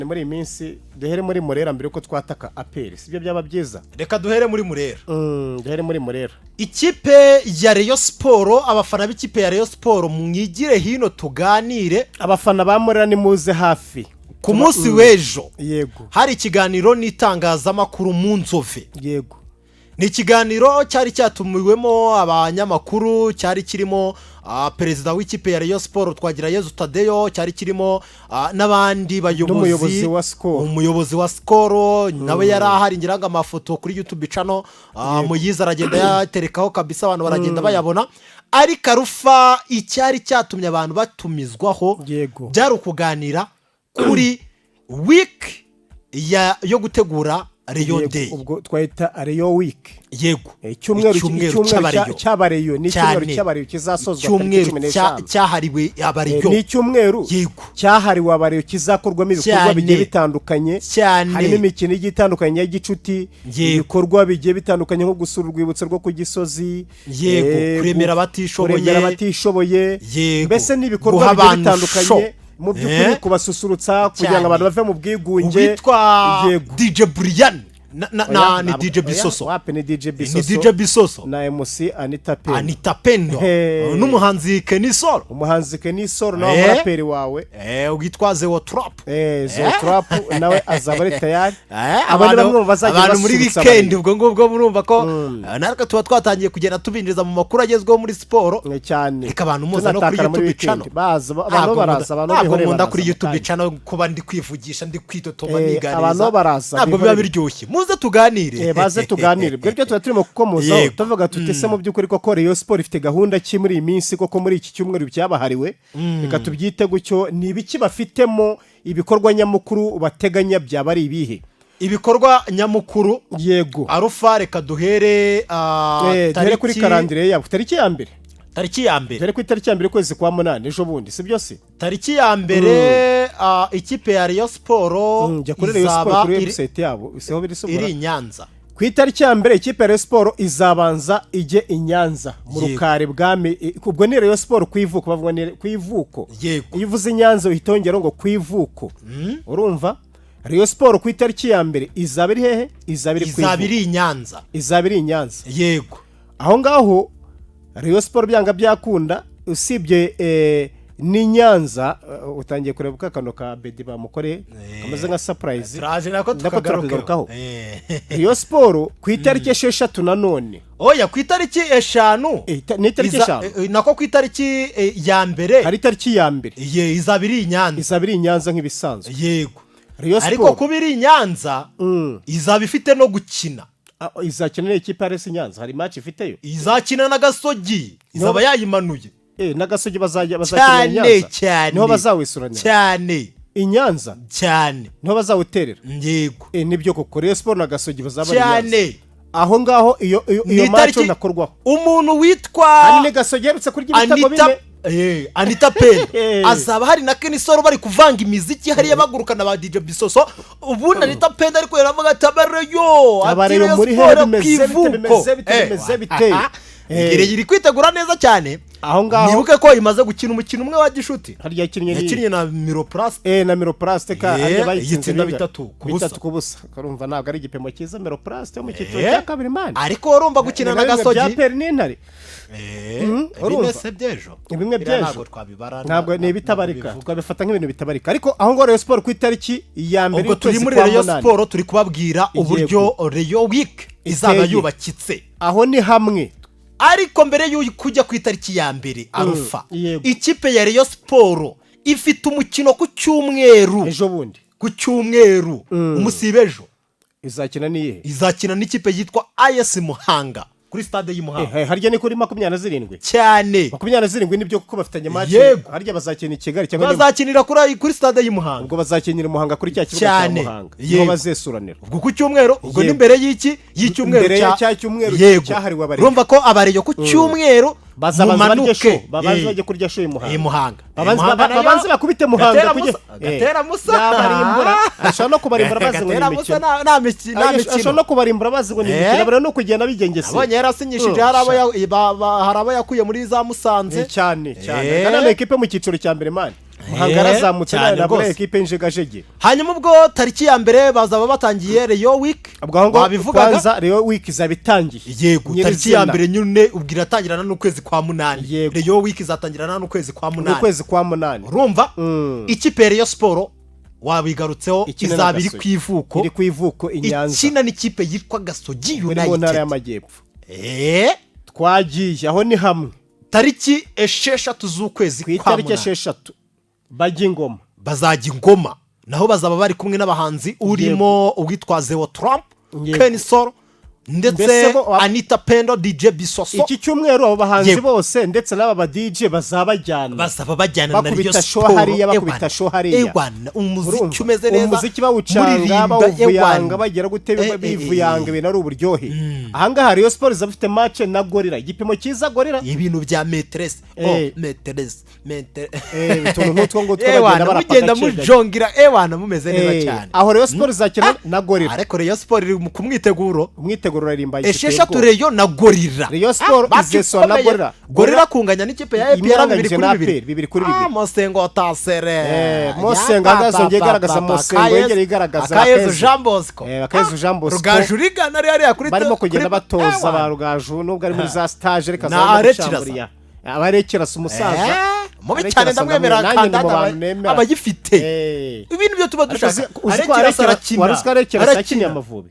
Muri iyi minsi duhere muri Murera mbere yuko twataka APR, sibyo byaba byiza? Reka duhere muri Murera. Duhere muri Murera. Ikipe ya Rayon Sports, abafana b'ikipe ya Rayon Sports, mwigire hino tuganire. Abafana ba Murera, nimuze hafi. Ku munsi w'ejo hari ikiganiro n'itangazamakuru mu Nzove. Ni ikiganiro cyari cyatumiwemo abanyamakuru, cyari kirimo perezida w'ikipe ya Rayon Sports, Twagirayezu Tadeyo, cyari kirimo n'abandi bayobozi. N'umuyobozi wa Skol. Umuyobozi wa Skol nawe yari ahari. Ngira ngo amafoto kuri YouTube channel Muyizi aragenda yaterekaho kabisa, abantu baragenda bayabona. Ariko arufa icyari cyatumye abantu batumizwaho byari ukuganira kuri week yo gutegura Rayon Day. Ubwo twahita Rayon Week. Yego. Icyumweru Icyumweru icyumweru cy'Abareyo. cy'Abareyo, ni icyumweru cy'Abareyo kizasozwa tariki Icyumweru 15. cyahariwe Abareyo. Ni icyumweru cyahariwe Abareyo, kizakorwamo ibikorwa bigiye bitandukanye, harimo imikino igiye itandukanye ya gicuti, ibikorwa bigiye bitandukanye nko gusura urwibutso rwo ku Gisozi, Kuremera abatishoboye. Kuremera abatishoboye. Mbese ni ibikorwa Guha bigiye abantu bitandukanye show. mu by'ukuri, kubasusurutsa kugira ngo abantu bave mu bwigunge. Uwitwa DJ Brian Oya, ni DJ oya, Bisoso. Wapi, ni DJ Ni Bisoso. DJ Bisoso. Na MC Anita Pendo. Anita Pendo. Hey. N'umuhanzi Kenny Sol. Umuhanzi Kenny Sol nawe, umuraperi wawe. Witwa Zeo Trap. Zeo Trap nawe azaba ari tayari. Aba ni bamwe mu bazajya Abantu muri basusurutsa weekend, Abareyo. ubwo ngubwo murumva ko natwe tuba twatangiye kugenda tubinjiza mu makuru agezweho muri siporo. Cyane. Reka abantu muza no kuri Tunatakara muri YouTube weekend. channel. Baza, abantu Ntabwo baraza, abantu ntabwo bihoreye nkunda baraza kuri mu YouTube kanya. channel kuba ndi kwivugisha, ndi kwitotoma, niganiriza. Abantu baraza, Ntabwo biba bihorere. biryoshye. Muze tuganire. Baze tuganire. Ubwo ibyo tuba turimo kukomozaho, tuvuga tuti: "Se mu by'ukuri koko Rayon Sports ifite gahunda ki muri iyi minsi koko, muri iki cyumweru byabahariwe?" Reka tubyite gutyo. Ni ibiki bafitemo ibikorwa nyamukuru bateganya, byaba ari ibihe? Ibikorwa nyamukuru, arufa, reka duhere Duhere kuri calendrier yabo, tariki ya mbere. Tariki ya mbere. Duhere ku itariki ya mbere ukwezi kwa munani, ejo bundi, si byo se? Tariki ya mbere ikipe ya Rayon Sports Jya kuri Rayon Sports izaba kuri website yabo, siho biri se? Iri i Nyanza. Ku itariki ya mbere ikipe ya Rayon Sports izabanza ijye i Nyanza mu Rukari bwami. Ubwo ni Rayon Sports ku ivuko, bavuga ni ku ivuko. Iyo uvuze i Nyanza uhita wongeraho ngo ku ivuko. Urumva Rayon Sports ku itariki ya mbere izaba iri hehe? Izaba iri ku Izaba ivuko. iri i Nyanza. Izaba iri i Nyanza. Aho ngaho Rayon Sports byanga byakunda, usibye n'i Nyanza, utangiye kureba uko akantu ka bedi bamukoreye kameze nka surprise. Turaje nako. Nako tukagarukaho. turakagarukaho. Rayon Sports ku itariki 6 nanone. Oya, ku itariki 5. Ni itariki 5. Nako ku itariki ya mbere. Hari itariki ya mbere. Ye, izaba iri i Nyanza. Izaba iri i Nyanza nk'ibisanzwe. Rayon Ariko Sports kuba iri i Nyanza, izaba ifite no gukina. Izakina n'ikipe ya RS Nyanza, hari match ifiteyo. Izakina na Gasogi, izaba yayimanuye. N'Agasogi bazajya bazakina i Nyanza. Cyane. Niho bazawisuranira. Cyane. I Nyanza. Cyane. Niho bazawuterera. Yego. Nibyo koko, Rayon Sports na Gasogi bazaba ari i Nyanza. Aho ngaho iyo Ni iyo match itariki nakorwaho. Umuntu witwa Kandi ni Gasogi iherutse kurya ibitego Anita 4. Anita Pendo azaba hari na Kenny Sol, bari kuvanga imiziki hariya, bagurukana ba DJ Bisoso. Ubundi Anita Pendo ariko yaravuga ati: "Abareyo," ati Abareyo "Rayon muri Sports he bimeze ku ivuko." bite, bimeze bite, bimeze bite? Iri kwitegura neza cyane. Aho ngaho Nibuke ko imaze gukina umukino umwe wa gishuti. Harya yakinnye ni Yakinnye na Miroplast. Na Miroplast ka harya bayitsinze Yitsinda bingahe? 3-0. 3-0. Urumva ntabwo ari igipimo cyiza, Miroplast yo mu cyiciro cya kabiri, man. Ariko urumva gukina na Ni nka bimwe bya Gasogi. APR n'Intare. Bimwe Urumva. se by'ejo. Bimwe Biriya by'ejo. ntabwo twabibara. Ntabwo ni ibitabarika. Ntabwo bivuga. Twabifata nk'ibintu bitabarika, ariko aho ngaho Rayon Sports ku itariki ya mbere Ubwo turi y'ukwezi muri kwa Rayon munani. Sports, turi kubabwira uburyo Rayon Week izaba Iteye. yubakitse. Aho ni hamwe. Ariko mbere y'uko kujya ku itariki ya mbere, arufa, ikipe ya Rayon Sports ifite umukino ku cyumweru. Ejo bundi. Ku cyumweru, umusibe ejo. Izakina n'iyihe? Izakina n'ikipe yitwa AS Muhanga kuri stade y'i Muhanga. Harya ni kuri 27? Cyane. 27 nibyo kuko bafitanye match. Yego. Harya bazakina i Kigali cyangwa Bazakinira kuri stade y'i Muhanga. Ubwo bazakinira i Muhanga kuri cya kibuga cya Muhanga, niho bazesuranira. Ubwo ku cyumweru, ubwo ni mbere y'iki, y'icyumweru. Mbere ya cya cyumweru cyahariwe Abareyo. Urumva ko Abareyo ku cyumweru Bazabanza barye mumanuke. show, babanze bajye kurya show i Muhanga. I Muhanga. Babanze Muhanga nayo babanze bakubite Muhanga Gatera kujya Musa, Gatera Musa. Yabarimbura, ashobora no kubarimbura bazi ngo ni Gatera Musa imikino. Nta Ashobora mikino. no kubarimbura bazi ngo ni imikino, buriya ni ukugenda bigengesera. Abonye yarasinyishije, hari abo yakuye muri za Musanze. Cyane cyane. Kandi ni ekipe mu cyiciro cya mbere, man. Muhanga yarazamutse Cyane nayo nabwo rwose. ekipe y'injegajege. Hanyuma ubwo tariki ya mbere bazaba batangiye Rayon Week. Ubwo aho ngaho Wabivugaga. kwanza Rayon Week izaba itangiye. Yego, tariki ya Nyirizina. mbere nyine ubwo iratangirana n'ukwezi kwa munani. Rayon Week izatangirana n'ukwezi kwa munani. Ukwezi kwa munani. Urumva, ikipe ya Rayon Sport wabigarutseho, Ikina na izaba iri Gasogi. ku ivuko. Iri ku ivuko i Nyanza. Ikina n'ikipe yitwa Gasogi Muri mu ntara United. y'Amajyepfo. Twagiye aho ni hamwe. Tariki 6 z'ukwezi Ku kwa itariki munani. 6 bajya ingoma. Bazajya ingoma, naho bazaba bari kumwe n'abahanzi urimo uwitwa Zeo Trump, Kenny Sol ndetse Mbese Anita Pendo, DJ Bisoso. Iki cyumweru abo bahanzi bose ndetse n'aba ba DJ bazaba bajyana. Bazaba bajyana na Bakubita Rayon show Sport. hariya, bakubita Ewana, show hariya. ewana, umuziki Urumva? umeze neza. Umuziki bawucanga, Muririmba, bawuvuyanga, ewana. bagera gute, bivuyanga, ibintu ari uburyohe. Ahangaha Rayon Sport izaba ifite match na Gorilla, igipimo cyiza Gorilla. Ibintu bya maîtresse, oh maîtresse, maîtresse. Utuntu nk'utwo ngutwo bagenda Ewana, barapa mugenda gake gake. mujongira, ewana, mumeze neza cyane. Aho Rayon Sport izakina na Gorilla. Ariko Rayon Sport iri ku mwiteguro. Umwiteguro urarimba. 6 Rayon na Gorilla. Rayon Sport Match izesura na ikomeye. Gorilla. Gorilla kunganya n'ikipe ya APR bibiri Imyanganyije kuri na bibiri. APR, 2-2. Ah, Mosengo tasere. Mosengo azongera igaragaza, Mosengo yongera igaragaza Akayezu Akayezu. Jean Bosco. Akayezu Jean Bosco. Rugaju rigana ari hariya kuri Barimo kugenda batoza ba Rugaju nubwo ari muri za stage, reka Na za Arekirasa. Abarekirasa umusaza. Mubi Arekirasa cyane, ndamwemera. nanjye ndi mu Kandanda bantu nemera. aba ayifite. Ibintu byo tuba Ariko dushaka. uzi ko Arekirasa arakina. wari uzi ko Arekirasa Arakina. yakiniye Amavubi?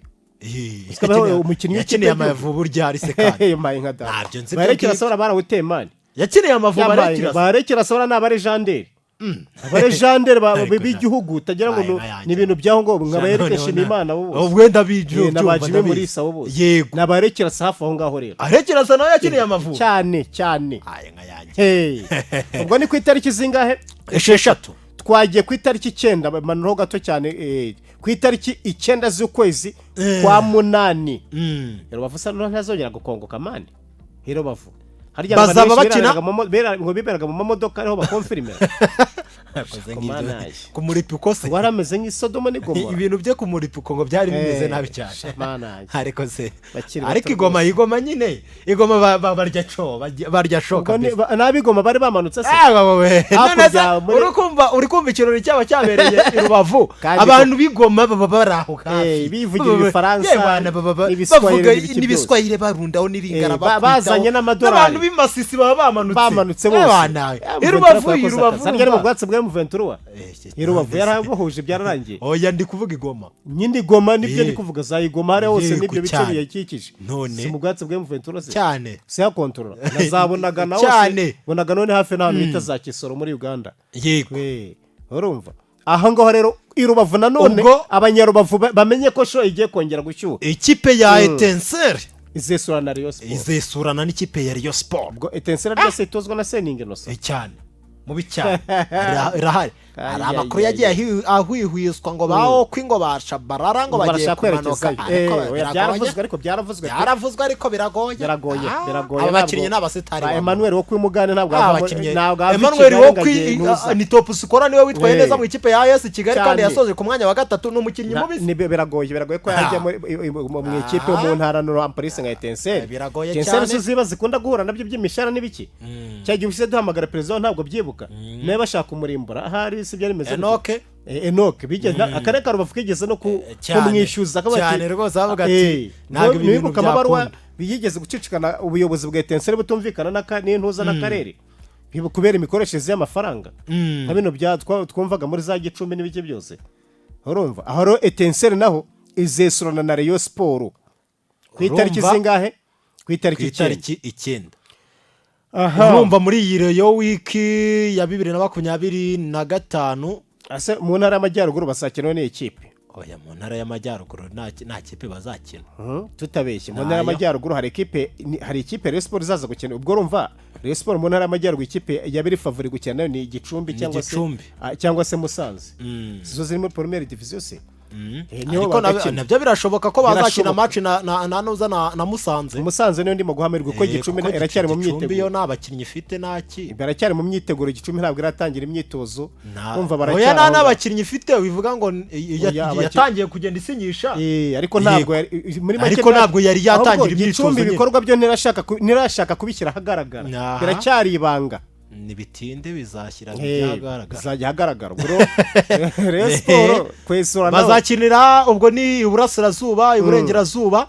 Uzi ko umukinnyi w'ikipe Yakiniye y'igihugu? Amavubi ryari se kandi? Hehe, maye nka data. Ntabyo nzi ibyo Barekirasa ngibyo. barawuteye mani. Yakiniye Amavubi Arekirasa? Barekirasa ni abalégendaires, abalégendaires Ariko b'igihugu utagira ngo Aye, aye, ni ibintu by'aho ngo nka bereke Nshimiyimana bo bose. Ubwo ndabizi. Na ba Jimmy Mulisa bo bose. Yego. Ni abarekirasa hafi aho ngaho rero. Arekirasa nawe yakiniye Amavubi? Cyane cyane. Aye, nka yanjye. Hey. Ubwo ni ku itariki zingahe? 6. Twagiye ku itariki 9, manuraho gato cyane, ku itariki 9 z'ukwezi kwa munani. Rubavu sa ntazongera gukongoka mani i Rubavu harya Bazaba abantu benshi bakina- ngo biberaga mu mamodoka ariho bakonfirimera. Komanaye. Ku muripuko se? Ngo harameze nk'Isodoma n'Igomora. Ibintu byo ku muripuko ngo byari bimeze nabi cyane. Shamanaye. Ariko se Bakiri bato ariko igoma rwose. Igoma nyine, igoma barya co barya sho Ubwo kabisa. n'abigoma bari bamanutse se? Ah, wowe. Hakurya None se uri kumva ikirori cyaba cyabereye i Rubavu, Kandi abantu b'igoma baba bari aho hafi. Bivugira Ibifaransa, Yewe, baba n'Ibiswahili bavuga n'ibiki byose. n'Ibiswahili, barundaho n'Iringara, bakubitaho. Bazanye n'amadolari. N'abantu b'i Masisi baba bamanutse. Bamanutse bose. Yewe, i Rubavu, i Rubavu. Harya ni mu Urumva? bwatsi bwa M23? I Rubavu yarabohuje, byararangiye. Oya, ndi kuvuga igoma. Nyine igoma nibyo ndi kuvuga, za igoma hariya hose n'ibyo bice Cyane. biyakikije. None. Si mu bwatsi bwa M23 se? Cyane. Si hakontorora na za Bunagana hose? Cyane. Bunagana ni hafi n'ahantu bita za Kisoro muri Uganda. Yego. Urumva aho ngaho rero i Rubavu nanone abanyarubavu bamenye ko show igiye kongera gushyuha. Ikipe ya Etincelles Izesurana na Rayon Sport. Izesurana n'ikipe ya Rayon Sport. Ubwo Etincelles ryose itozwa na Seninga Innocent. Cyane, mubi cyane. Irahari. Hari Ay, amakuru ay, yagiye ay. Ahwihwiswa ngo ba Okwi, ngo ba Shabarara, ngo bagiye Barashaka kumanuka. kwerekezayo. Ariko Oya, biragoye. Byaravuzwe ariko byaravuzwe pe. Byaravuzwe ariko biragoye. Biragoye. Biragoye. Aba bakinnyi Ntabwo ni abasitari ba ba Emmanuel wo kwimugane ntabwo abakinnyi ntabwo ava i Emmanuel Kigali ngo Okwi agiye ntuza. ni top scorer, niwe witwaye neza mu ikipe ya AS Kigali kandi yasoje ku mwanya wa gatatu, ni umukinnyi mubi. Biragoye ko yajya mu ikipe yo mu ntara no Ampolice nka Etincelles. Biragoye Etincelles cyane. ziba zikunda guhura nabyo by'imishahara n'ibiki. Cya gihe ushize duhamagara perezida ntabwo byibuka nawe bashaka kumurimbura ahari si byari bimeze gutyo. Enoke. Enoke bigeze akarere ka Rubavu kigeze no Cyane. kumwishyuza akavuga ati, Cyane rwose, bavuga ati, "Ntabwo ibi bintu nibuka amabaruwa byakunda." yigeze gucicikana ubuyobozi bwa Etincelles butumvikana n'intuza n'akarere kubera imikoreshereze y'amafaranga nka bino bya twumvaga muri za Gicumbi n'ibiki byose. Urumva aho rero Etincelles naho izesurana na Rayon Sport ku itariki Urumva? zingahe? Ku itariki Ku 9. itariki 9. Aha. Urumva muri iyi Rayon Week ya 2025. Ase mu ntara y'Amajyaruguru bazakina n'iyi kipe? Oya, mu ntara y'Amajyaruguru nta kipe bazakina. Tutabeshye mu ntara Ntayo. y'Amajyaruguru hari ikipe hari ikipe Rayon Sport izaza gukina. Ubwo urumva Rayon Sport mu ntara y'Amajyaruguru ikipe yaba iri favori gukina nayo ni Gicumbi Ni cyangwa se Gicumbi. Cyangwa se Musanze. Sizo ziri muri première division se? Niho Ariko bagakina. nabyo birashoboka ko bazakina Birashoboka. match na nuza na Musanze. Musanze niyo ndimo guhamirwa kuko Gicumbi Kuko iracyari mu Gicumbi yo myiteguro. nta bakinnyi ifite naki. Baracyari mu myiteguro, Gicumbi ntabwo iratangira imyitozo. Umva Oya, baracyari nta aho ngaho. n'abakinnyi ifite, wivuga ngo yatangiye kugenda isinyisha. Ariko ntabwo muri make Ariko ntabwo yari yatangira ahubwo imyitozo Gicumbi nyine. ibikorwa byo ntirashaka kubishyira ahagaragara. Biracyari ibanga. Nibitinde bizashyira byagaragara, bizajya ahagaragara. Ubwo Rayon Sport kwesura nawe Bazakinira ubwo ni iburasirazuba, iburengerazuba,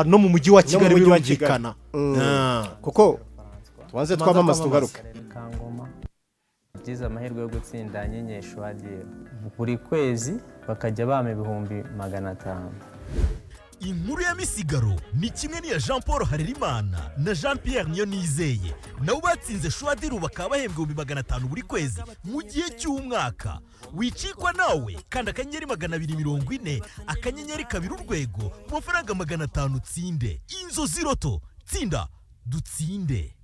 no mu mujyi wa No mu Kigali, mujyi wa birumvikana. Kigali. Kuko tubanze Tubanze twamamaze twamamaze. tugaruke. Karere ka Ngoma byize amahirwe yo gutsinda nyenyeshuwadiro buri kwezi bakajya bampa 500,000. Inkuru ya Misigaro ni kimwe n'iya Jean Paul Harerimana na Jean Pierre Niyonizeye, nabo batsinze Choix Deal, bakaba bahembwa 500,000 buri kwezi mu gihe cy'umwaka. Wicikwa nawe, kandi *240*2# ku mafaranga 500 utsinde. Inzozi Lotto, tsinda dutsinde.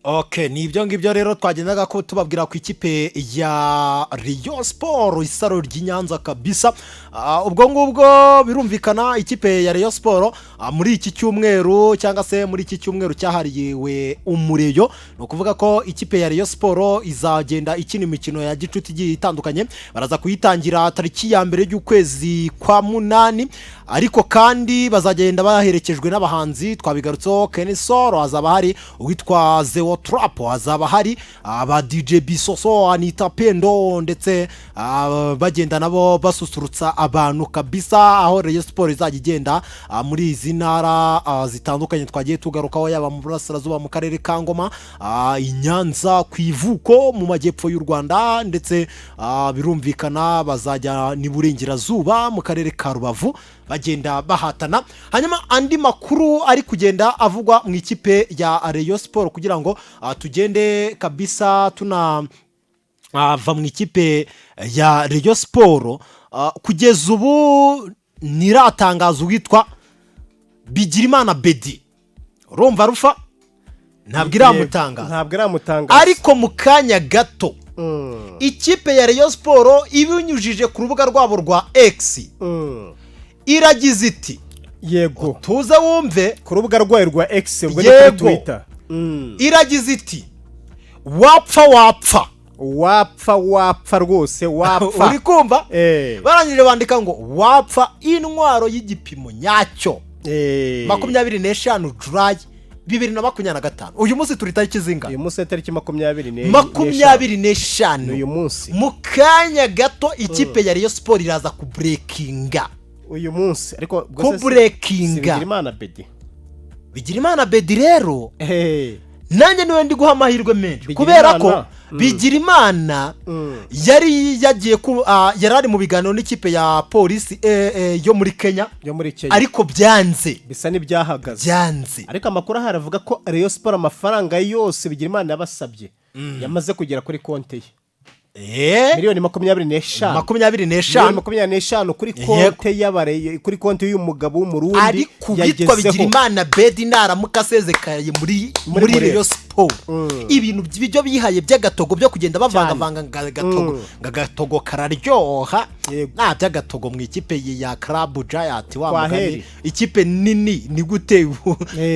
Ok, ni ibyo ngibyo rero twagendaga ko tubabwira ku ikipe ya Rayon Sport, isaro ry'i Nyanza kabisa. Ubwo ngubwo birumvikana ikipe ya Rayon Sport muri iki cyumweru, cyangwa se muri iki cyumweru cyahariwe umureyo, ni ukuvuga ko ikipe ya Rayon Sport izagenda ikina imikino ya gicuti igiye itandukanye. Baraza kuyitangira tariki ya 1 y'ukwezi kwa 8, ariko kandi bazagenda baherekejwe n'abahanzi twabigarutseho. Kenny Sol hazaba hari, uwitwa Zeo Trap hazaba hari, aba DJ Bisoso, Anita Pendo, ndetse bagenda nabo basusurutsa abantu kabisa, aho Rayon Sport izajya igenda muri izi ntara zitandukanye twagiye tugarukaho, yaba mu burasirazuba mu karere ka Ngoma, i Nyanza ku ivuko, mu majyepfo y'u Rwanda, ndetse birumvikana bazajya n'iburengerazuba mu karere ka Rubavu, bagenda bahatana. Hanyuma andi makuru ari kugenda avugwa mu ikipe ya Rayon Sport, kugira ngo tugende kabisa tuna va mu ikipe ya Rayon Sport, kugeza ubu ntiratangaza uwitwa Bigirimana Bedi. Urumva Rufa, ntabwo iramutangaza. Ntabwo iramutangaza. Ariko mu kanya gato ikipe ya Rayon Sport ibinyujije ku rubuga rwabo rwa X iragize iti: Tuze wumve. Ku rubuga rwayo rwa X, ubwo ni kuri Twitter. Iragize iti: "Wapfa wapfa." Wapfa wapfa rwose, wapfa. Uri kumva? Barangije bandika ngo: "Wapfa intwaro y'igipimo nyacyo, 25 July 2025." Uyu munsi turi tariki zingana? Uyu munsi ni tariki 24. 25. Uyu munsi. Mu kanya gato ikipe ya Rayon Sport iraza kubreakinga. Uyu munsi ariko Kubreakinga. si Bigirimana Bedi? Bigirimana Bedi rero nanjye niwe ndi guha amahirwe menshi, kubera ko Bigirimana yari yagiye ku yari ari mu biganiro n'ikipe ya Polisi yo muri Kenya, yo muri Kenya, ariko byanze. Bisa n'ibyahagaze. Byanze. Ariko amakuru ahari avuga ko Rayon Sport amafaranga yose Bigirimana yabasabye yamaze kugera kuri konti ye. Miliyoni 25. 25. Miliyoni 25 kuri konti y'abare, kuri konti y'uyu mugabo w'Umurundi. Ariko uwitwa Bigirimana Bedi naramuka asezekaye muri Rayon Sport, ibintu byo bihaye by'agatogo byo kugenda bavangavanga, agatogo agatogo kararyoha, nta by'agatogo mu ikipe ya Club Giant wa mugani. Ikipe nini ni gute,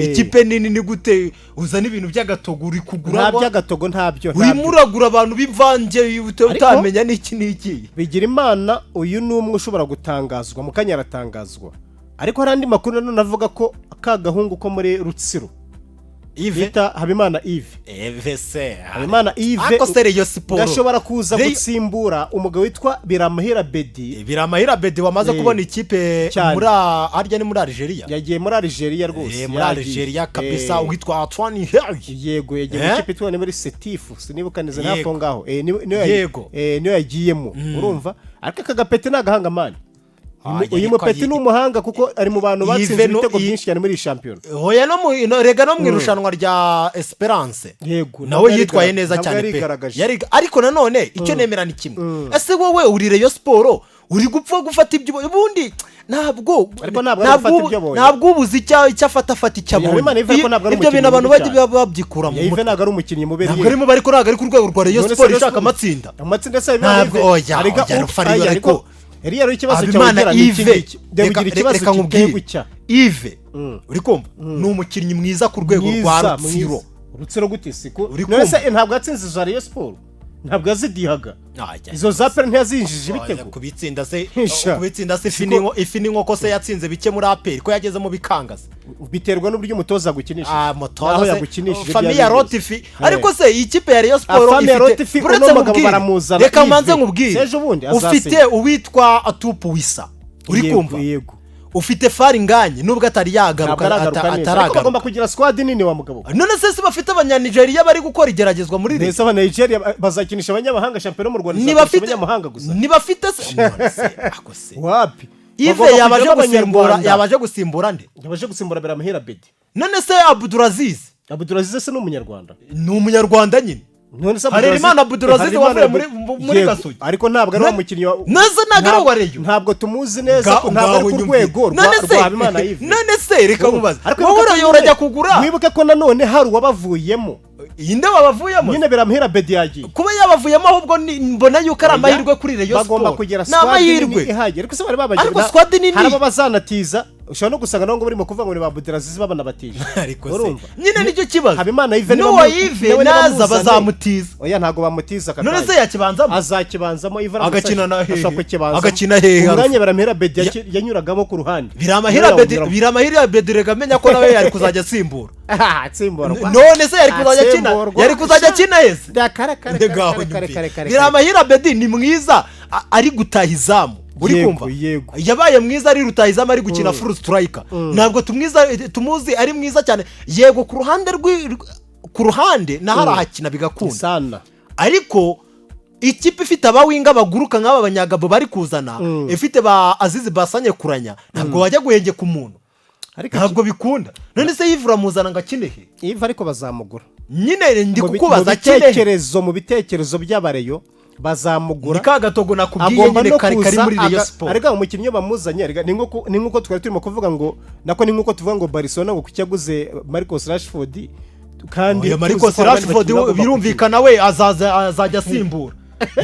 ikipe nini ni gute uzana ibintu by'agatogo uri kugura? Nta by'agatogo, ntabyo. Urimo uragura abantu b'imvange utamenya n'iki n'iki. Bigirimana uyu ni umwe ushobora gutangazwa mu kanya, aratangazwa. Ariko hari andi makuru nanone avuga ko ka gahungu ko muri Rutsiro bita Habimana Yves, Habimana Yves gashobora kuza gutsimbura umugabo witwa Biramahira Bedi. Biramahira Bedi wamaze kubona ikipe muri harya ni muri Algeria. Yagiye muri Algeria rwose. Muri Algeria kabisa, witwa Antoine Hey. Yego, yagiye mu ikipe itwa ni muri Setifu, sinibuka neza, hafi aho ngaho niyo yagiyemo, urumva. Ariko aka gapeti ni agahangamani. Uyu mupeti ni umuhanga kuko ari mu bantu batsinze ibitego byinshi cyane muri iyi shampiyona. Hoya, no rega no mu irushanwa rya Esperance nawe yitwaye neza cyane pe. Ariko nanone icyo nemera ni kimwe: ese wowe uri Rayon Sport, uri gupfa gufata ibyo ubundi? Ntabwo ntabwo ubuze icyo afata, afata icyo abonye. Ibyo bintu abantu bajya babyikura mu mutwe. Ntabwo ari umukinnyi mubi. Ntabwo ari mubi, ariko ntabwo ari ku rwego rwa Rayon Sport ishaka amatsinda. Amatsinda se? Ntabwo, oya oya, Rufariyo, ariko Eriya ikibazo cyawe ni iki ngiki. Reka nkubwire, Yves, uri kumva, ni umukinnyi mwiza ku rwego rwa Rutsiro. Rutsiro gute? Siko none ntabwo yatsinze za Rayon Sport? Ntabwo yazidihaga. Izo za APR ntiyazinjije ibitego. Kubitsinda se? Sha. Kubitsinda se, ifi n'inkoko se yatsinze bike muri APR ko yagezemo bikangaza? Biterwa n'uburyo umutoza agukinishije. Ah, mutoza Naho se yagukinishije Famiya byari Rotifi. bimeze. Ariko se iyi kipe ya Rayon Sport Famiya ifite Rotifi, uno uretse mugabo nkubwire, baramuzana, reka Yves. mbanze nkubwire. Sejo bundi azasinya. Ufite uwitwa Atupu Wisa, uri Yego, kumva? Yego. Ufite Faringanye nubwo atari yagaruka. Ntabwo aragaruka neza, ariko ataragaruka. bagomba kugira squad nini, wa mugabo. None se bafite Abanyanigeriya bari gukora igeragezwa muri Rayon? Mbese aba Nigeria bazakinisha abanyamahanga? Shampiyona mu Rwanda izakinisha Ntibafite abanyamahanga gusa? Ntibafite se? None se ako se Wapi. Yves Bagomba yabaje kugiramo gusimbura Abanyarwanda. Yabaje gusimbura nde? Yabaje gusimbura Biramahire Abedi. None se Abdulaziz? Abdulaziz se ni Umunyarwanda? Ni Umunyarwanda nyine. None se Harerimana Abdulaziz Harerimana wavuye muri Yego, Gasogi. ariko ntabwo ari wa mukinnyi wa None se ntabwo ari uwa Rayon? Ntabwo tumuzi neza, ntabwo ari Ngaho ku nyumvire. rwego rwa None se rwa Habimana Yves. None se reka nkubaze, Ariko wowe wibuke ko Rayon urajya kugura? Wibuke ko nanone hari uwabavuyemo. Inde wabavuyemo? Nyine Biramahire Abedi yagiye. Kuba yabavuyemo ahubwo mbona yuko ari amahirwe kuri Rayon Bagomba Sport. kugira Ni squad nini amahirwe. ihagije, ariko se bari babagira Ariko squad nini- hari abo bazanatiza, ushobora no gusanga nabo ngo barimo kuvuga ngo ni ba Abdulaziz babanabatije. Ariko se Urumva? nyine nicyo kibazo. Habimana Yves N'uwo Yves nawe naza nibamuzane- bazamutiza. Oya, ntabwo bamutiza aka None kanya. se yakibanzamo? Azakibanzamo Yves. Agakina na hehe? Ashobora kukibanzamo. Agakina hehe? Umwanya Biramahire Abedi yanyuragamo ku ruhande. Biramahire Nawe Abedi yawunyuramo. Biramahire Abedi rega amenya ko nawe yari kuzajya asimbura. Ah, atsimburwa. None se yari kuzajya akina? Atsimburwa. Yari kuzajya akina hese? Kare kare kare Ngaho kare kare nyumvire. kare kare. Biramahire Abedi ni mwiza ari gutaha izamu, uri Yego, kumva? Yego. Yabaye mwiza ari rutahizamu, ari gukina full striker. Ntabwo tumwiza tumuzi ari mwiza cyane. Yego, ku ruhande ku ruhande naho arahakina bigakunda. Sana. Ariko ikipe ifite abawinga baguruka nk'aba Banyagabo bari kuzana, ifite ba Azizi Basanye kuranya, ntabwo wajya guhengeka umuntu. Ariko Ntabwo bikunda. None se Yves uramuzana ngo akine he? Yves ariko bazamugura. Nyine ndi kukubaza, Mu akine he? bitekerezo, mu bitekerezo by'Abareyo bazamugura. Ni ka gatogo nakubwiye Agomba nyine no kari kari kuza muri Rayon Sport. Ariko umukinnyi iyo bamuzanye, erega ni nk'uko twari turimo kuvuga ngo, nako ni nk'uko tuvuga ngo Barcelona ngo kuki yaguze Marcus Rashford kandi Oya, tuzi Marcus ko abandi Rashford bakinnyi bagomba birumvikana we azaza azajya asimbura.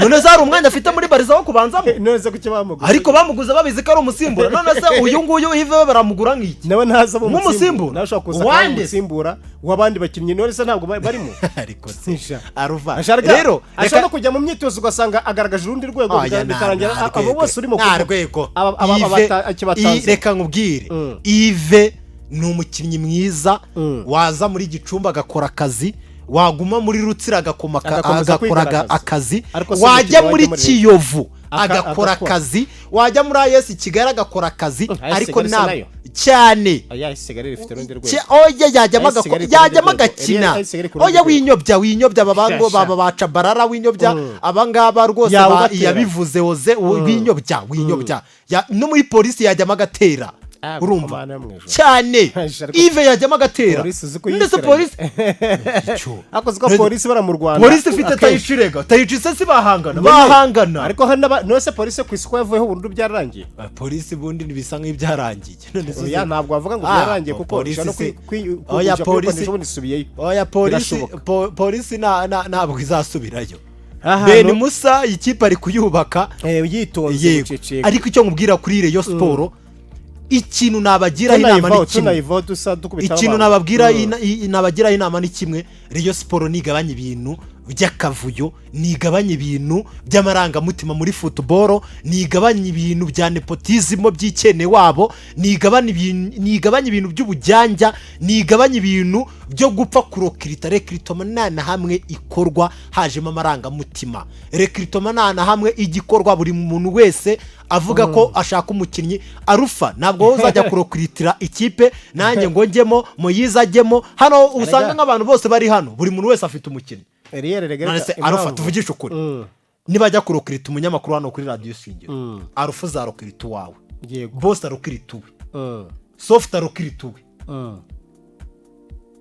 None se hari umwanya afite muri Barça wo kubanzamo? gukina. None se kuki bamuguze? Ariko bamuguze babizi ko ari umusimbura. None se uyu nguyu Yves we baramugura nk'iki? Nawe ntaza aba Nk'umusimbura? Nawe ashobora kuza akaba Wande se? umusimbura w'abandi bakinnyi. None se ntabwo barimo? Ariko se Sha. Aruva Rero rero ashobora no kujya mu myitozo ugasanga agaragaje urundi rwego, Oya, bikarangira nta abo rwego. bose urimo Nta kuvuga. rwego. Aba akibatanze. Reka nkubwire, Yves ni umukinnyi mwiza waza muri Gicumbi agakora akazi, waguma muri Rutsiro agakoma Agakomeza agakora kwigaragaza. akazi, Ariko si wajya umukino muri wajya muri Kiyovu agakora agakora. akazi, wajya muri AS Kigali agakora akazi. AS Ariko Kigali se ntabwo nayo? cyane. Oya, AS Kigali rifite urundi rwego. Oya, yajyamo AS Kigali ku rundi yajyamo rwego. agakina. AS Kigali ku rundi Oya, rwego. winyobya, winyobya aba bango Sha, sha. baba baca barara, winyobya abangaba rwose. Yawe ubatera. Yabivuze hoze, winyobya, winyobya. No muri Polisi yajyamo agatera. Ah, Urumva? Mana yo mu ijuru. Cyane. Ariko Yves yajyamo agatera. Polisi uzi ko Ndetse yitiranya. Polisi Icyo. Ariko uzi ko Polisi bara mu Rwanda Polisi ifite akenshi. Tayici rega, Tayici se si bahangana? Nyine. Bahangana. Ariko hari none se Polisi ku isoko yavuyeho burundu, byararangiye? Ah, Polisi bundi ntibisa nk'ibyarangiye. None se Oya, ntabwo wavuga ngo Ah, byararangiye kuko Polisi ushobora no Oya, kujya Polisi kuyikoresha ubundi isubiyeyo. Oya, Polisi Birashoboka. Polisi ntabwo izasubirayo. Aha, Ben Musa ikipe ari kuyubaka. Yitonze, Yego. buceceka. Ariko icyo nkubwira kuri Rayon Sport, ikintu nabagiraho inama ni Tunayivaho, kimwe. tunayivaho dusa dukubita Ikintu abantu. nababwira nabagiraho inama ni kimwe: Rayon Sport nigabanya ibintu by'akavuyo, nigabanya ibintu by'amarangamutima muri football, nigabanya ibintu bya nepotisme by'ikene wabo, nigabanya ibintu by'ubujyanja, nigabanya ibintu byo gupfa kurokirita. Recrutement nta na hamwe ikorwa hajemo amarangamutima. Recrutement nta na hamwe igikorwa buri muntu wese avuga ko ashaka umukinnyi. Arufa, ntabwo wowe uzajya kurokiritira ikipe nanjye ngo njyemo, Moyize ajyemo hano, usanga nk'abantu bose bari hano buri muntu wese afite umukinnyi. Eriel, rega None reka se Arufa, impamvu. tuvugishe ukuri, nibajya kurokirita umunyamakuru hano kuri Radiyo Shingiro, Arufa uzarokirita uwawe? Yego. Bose arokirita uwe, Sofuti arokirita uwe,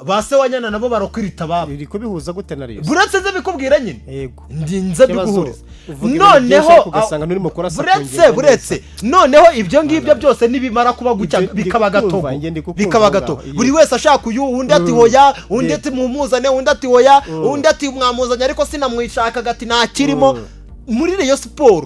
ba se wa Nyana nabo barokirita ababo. Iri kubihuza gute na Rayon? Buretse nze bikubwira nyine. Yego. Ndi nze Ikibazo, biguhuriza. uvuga ibintu byinshi Noneho ariko ugasanga nturimo kurasa ku buretse ngingo. Buretse noneho ibyo ngibyo byose nibimara kuba gutya, Ibyo ndi bikaba kukumva, gatogo, njye ndi kukumva bikaba aho gatogo, ngaho. buri wese ashaka uyu, undi ati hoya, undi ati mumuzane, undi ati hoya, undi ati mwamuzanye ariko sinamwishakaga, ati ntakirimo. Muri Rayon Sport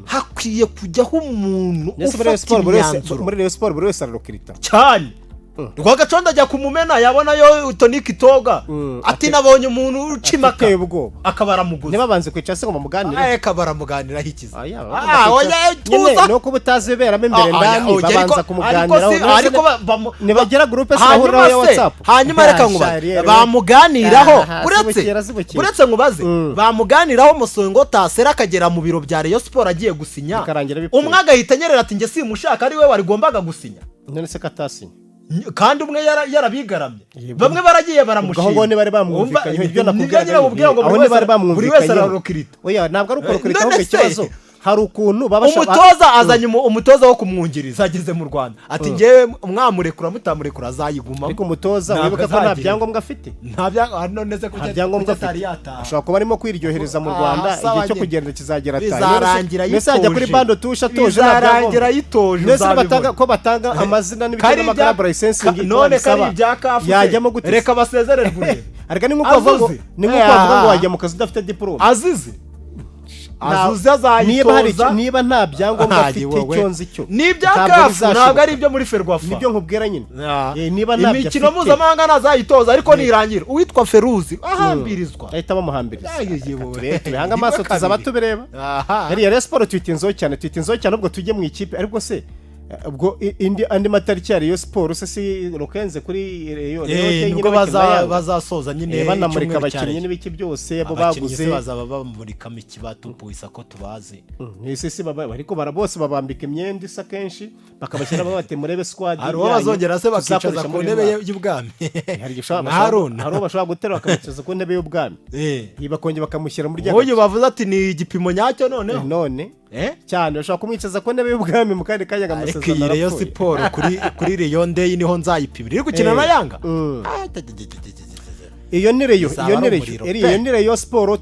hakwiye kujyaho umuntu Mbese muri Rayon ufata Sport buri wese imyanzuro. muri Rayon Sport buri wese ararokirita? Cyane. Rwagacondo ajya kumumena, yabonayo tonic itoga, ati nabonye umuntu uca impaka. Ateye ubwoba. Akaba aramuguze. Ntibabanze kwicara se ngo bamuganire? Akaba aramuganiraho ikiza. Aya, Ah, bagomba oya, kwicara. Nyine tuza. ni uko uba utazi ibiberamo imbere Ah, ndani, oya, babanza kumuganiraho. ariko si- None se ariko ntibagira groupe se hanyuma bahuriraho ya se, WhatsApp? Hanyuma reka Ah, nkubaze, Charriere. bamuganiraho, Ah, uretse zibukira, zibukira. uretse nkubaze, bamuganiraho, Musongo Tasera akagera mu biro bya Rayon Sport agiye gusinya, Bikarangira bipfuye. umwe agahita anyerera ati njye simushaka, ari we warigombaga gusinya. None se katasinye? Kandi umwe yarabigaramye. Yego. Bamwe baragiye baramushima. Ubwo aho ngaho ntibari bamwumvikanyeho, ibyo nakubwiraga. Nibyo nyine mubwira ngo aho buri ntibari wese buri wese bamwumvikanyeho. ararukirita. Oya, ntabwo ari ukurukirita, None ahubwo se- ikibazo hari ukuntu baba Umutoza azanye umutoza wo kumwungiriza ageze mu Rwanda, ati ngewe mwamurekura mutamurekura azayigumamo. Ariko umutoza, Ntabwo wibuka ko nta azagenda. byangombwa afite. Nta byangombwa, none se Nta kuki byangombwa kuki afite. atari yataha? Ashobora kuba arimo kwiryohereza mu Ah, Rwanda, sawa igihe cyo nyine. kugenda kizagera atahe. Bizarangira Mbese yajya kuri yitoje. bando tushe atuje nta Bizarangira byangombwa? yitoje, Mbese uzabibona. batanga ko batanga amazina n'ibyo Kari n'amakarabura licensingi none kari babisaba, ibya CAF se. yajyamo gute se? Reka basezererwe urebe. Ariko ni nk'uko bavuga ngo Azuzi. ni nk'uko bavuga ngo Ah. wajya mu kazi udafite diporome. Azize azuze Niba hari azayitoza. niba nta byangombwa Ah, afite, wowe. icyo nzi cyo Ni ibya ntabwo CAF, bizashoboka. ntabwo ari ibyo muri FERWAFA. Nibyo nkubwira nyine. Ah. Niba ntabyo Imikino afite, mpuzamahanga ntazayitoza, ariko nirangira uwitwa Feruzi ahambirizwa. Ahita bamuhambiriza. Ayo, yewe. Reka tubihange amaso, Rimwe tuzaba kabiri. tubireba. Aha. Hariya Rayon Sport tuyitinzeho cyane, tuyitinzeho cyane. Ubwo tujye mu ikipe, ariko se ubwo indi andi matariki ya Rayon Sport se si Rukenze kuri Rayon? Rayon nyine Nibwo bakina Yanga. bazasoza nyine Banamurika icyumweru cya abakinnyi Rayon. n'ibiki byose abo Abakinnyi baguze. se bazaba bamurikamo iki batupuisa ko tubazi? Ese si baba ariko bara bose babambika imyenda isa kenshi, bakabashyira bati murebe squad Hari uwo yanyu bazongera se bakicaza tuzakoresha ku muri uyu ntebe mwaka. y'ubwami? Hari igihe Nka Haruna. hari uwo bashobora gutera bakamukiza ku ntebe y'ubwami. Iyi bakongera bakamushyira muri rya Nk'uyu bavuze ati ni igipimo nyacyo noneho. None Eh? cyane bashobora kumwicaza ku ntebe y'ubwami mu kandi kanya ngo Ariko amasezerano iyi Rayon arapfuye. Sport kuri Rayon Day niho nzayipimira iri gukina na Yanga. Ah, Iyo ni Rayon, Bizaba iyo ni ari Rayon. umuriro Iyo pe. ni Rayon Sport.